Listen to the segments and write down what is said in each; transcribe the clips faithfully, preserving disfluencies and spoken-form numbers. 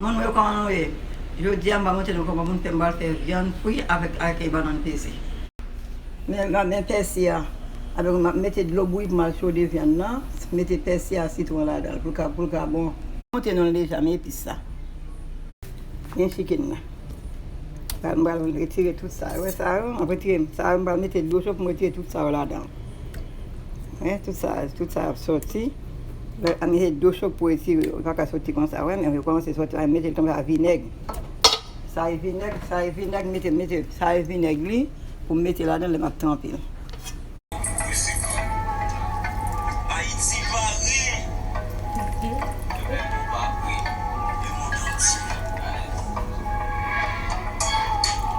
Moun mwen yo, kòman nou ye? Jodi a, m va montre nou kòman pou n fè, m pral fè vyann fri avèk, avèk bannann peze. Men, men, men pèsi a. Avèk, m ap mete dlo bouyi pou m al chode vyann nan. Mete pèsi a, sitwon ladan l pou l ka, pou l ka bon. Montre nou l deja, men epis sa. Men chicken nan. Sa, m pral retire tout sa. Wè sa yo? M ap retire sa yo, m pral mete dlo cho pou m retire tout sa yo ladan. Wè, tout sa, tout sa ap soti. Lè a mete dlo cho pou retire yo. Li pa ka soti konsa, wè, men yo kòmanse soti, a mete l konsa vinèg. Sa e vinèg, sa e vinèg, mete, mete, sa e vinèg li pou m mete ladan lè m ap tranpe l. Ayiti pare. Lemonn antye.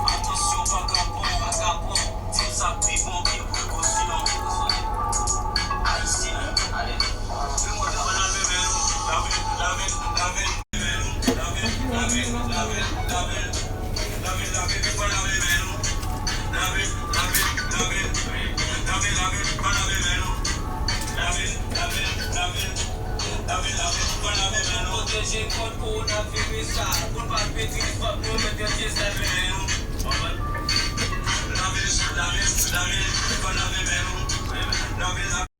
Atansyon, pa ka pran, pa ka pran. Di m sa k pi bon, ki prekosyon. Ayisyen, ale. Lemonn lave men nou, lave, lave, lave. Pwoteje kont kowonaviris la, pou n pa pèdi, fòk nou mete dye sèl men nou. Lave, lave, lave, fò lave men nou. Lave, lave.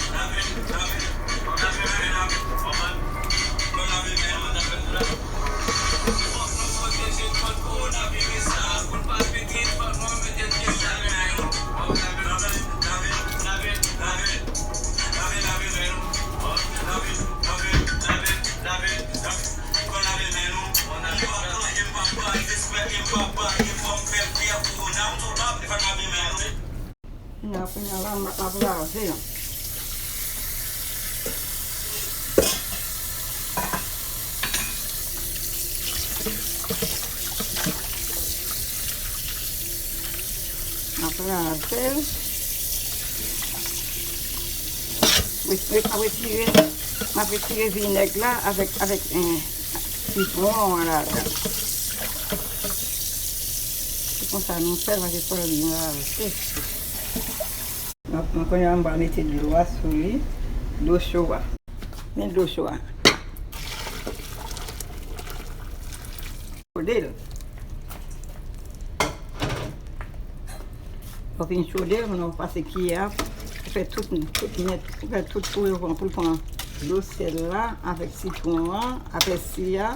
Kounye a, kounye a la, m ap lave. M ap lave l. Ret-, ret-, m ap retire, m ap retire vinèg la avèk, avèk, eh, sitwon an ladan. Se konsa nou fè l, paske fò l byen lave. Donk, mwen kounye a, m pral mete dlo a sou li, dlo cho a. Men dlo cho a. Chode l. Lè w fin chode l, kounye a w pase kiyè a, ou fè tout, tout nèt, ou fè tout pou yo pran, pou l pran dlo sèl la, avèk sitwon an, avèk pèsi a,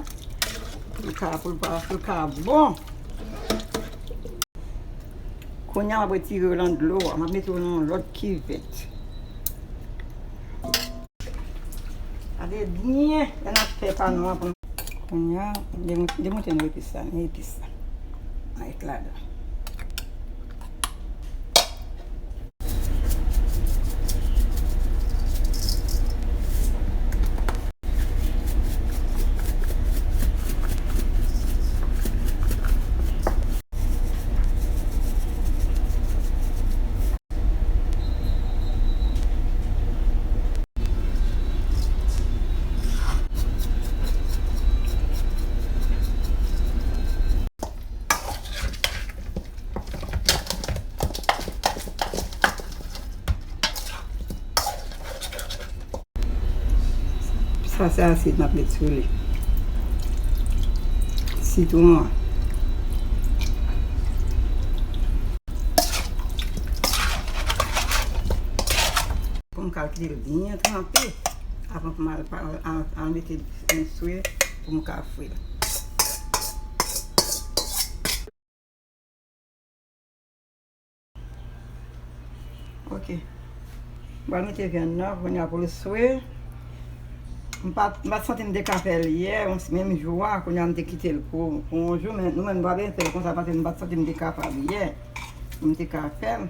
pou l ka, pou l pa, pou l ka bon. Kounye a, m ap retire yo nan dlo a. M ap mete yo nan yon lòt kivèt. Gade byen, lè n ap fè pa nou an pou nou. Kounye a, demoute, demoute nou epis la, nou epis la. Met ladan. Sa se asid m ap met sou li. Sitwon an. Pou m ka kite l byen tranpe avan pou m al, al, al, al mete l sou, pou m ka fri l. Ok. M pral mete vyann nan, kounye a pou l swe. M pa, m pa t santi m te ka fè l yè, menm jou a, kounye a m te kite l pou, pou yon jou, men nou menm nou pa bezwen fè l konsa, paske m pa t santi m te kapab yè. M te ka fè l.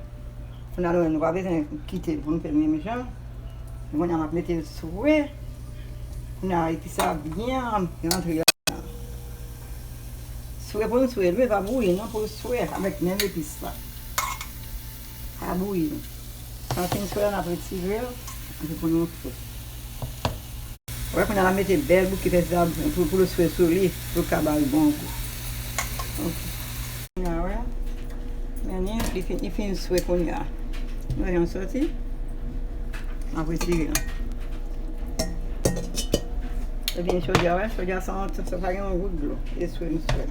Kounye a nou menm nou pa bezwen kite l pou n fè l menm jan. Kounye a m ap mete l swe. Kounye a epis sa byen rantre la. Swe pou n swe l, wi, pa bouyi non, pou l swe avèk menm epis la. Pa bouyi l. Lè l fin swe la, n ap retire l, epi pou nou fri. Wè, kounye a n ap mete bèl bouke pèsi a pou, pou l swe sou li, pou l ka ba l bon gou. Ok. Kounye a, wè. Men li, li fin, li fin swe kounye a. Nou wè jan l soti? N ap retire l. Ebyen, chòdya, wè, chòdya sa, sa pa gen yon gout dlo. E swe m swe.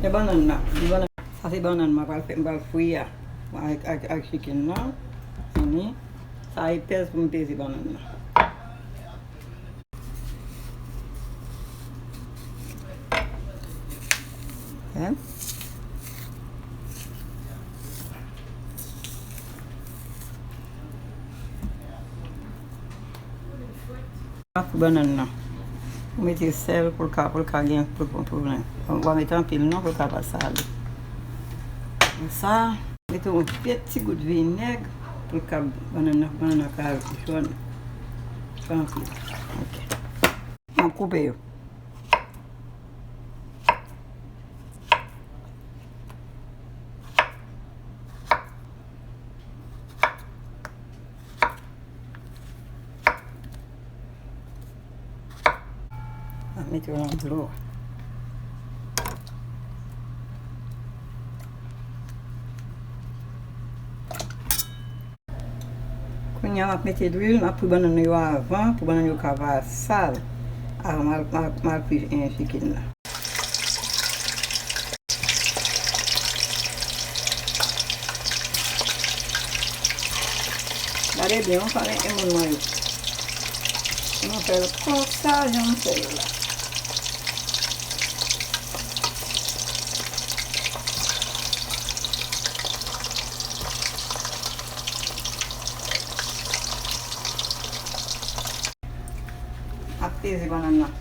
E bannann nan, e bannann. Sa se bannann mwen pral fè, m pral fri a. Ak, ak, ak chicken nan. Fini. Sa e pèz pou m peze bannann nan. Hein? Ak bannann nan. Ou mete sèl pou l ka, pou l ka gen, pou, pou, pou, w a mete anpil non pou l ka pa sale. Sa, mete yon pye ti gout vinèg pou l ka, bannann nan, bannann nan ka jòn. Pa anpil. Ok. M ap koupe yo. Mete yo nan dlo. Kounye a, m ap mete dwil, m ap fri bannann yo avan, pou bannann yo ka pa sal. Avan m al, m al, m al fri, eh, chicken nan. Gade byen, yon fwa men e moun mwen yo. Mwen fè l konsa, jan m fè l la. Ap peze bannann nan.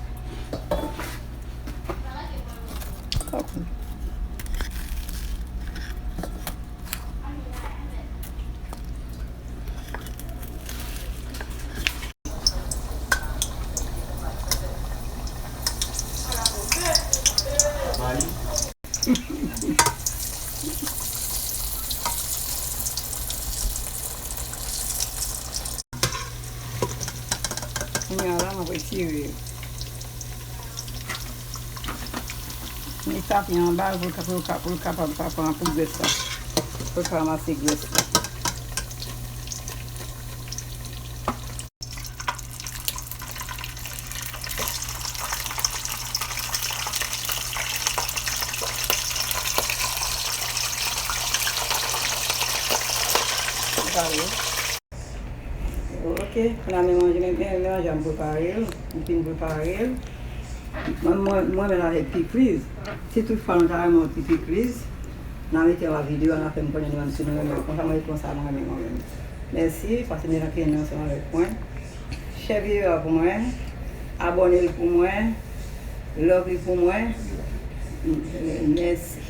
Kounye a la, m ap retire yo. M tape anba l pou l ka, pou l ka, pou l kapab pa pran tout grès la. Pou l ka ranmase grès la. Sa yo. Ok, la men manje, men, men manje a m prepare l, m fin prepare l. Mwen, mwen, mwen renmen l avèk pikliz. Si toutfwa nou ta renmen yon ti pikliz, n a mete anba videyo a, n a fè m konnen nou menm si nou renmen l konsa, mwen konsa mwen renmen mwen menm. Mèsi, pase mete nan kennè ansanm avèk mwen. Share videyo a pou mwen, abòne l pou mwen, love li pou mwen. Mèsi.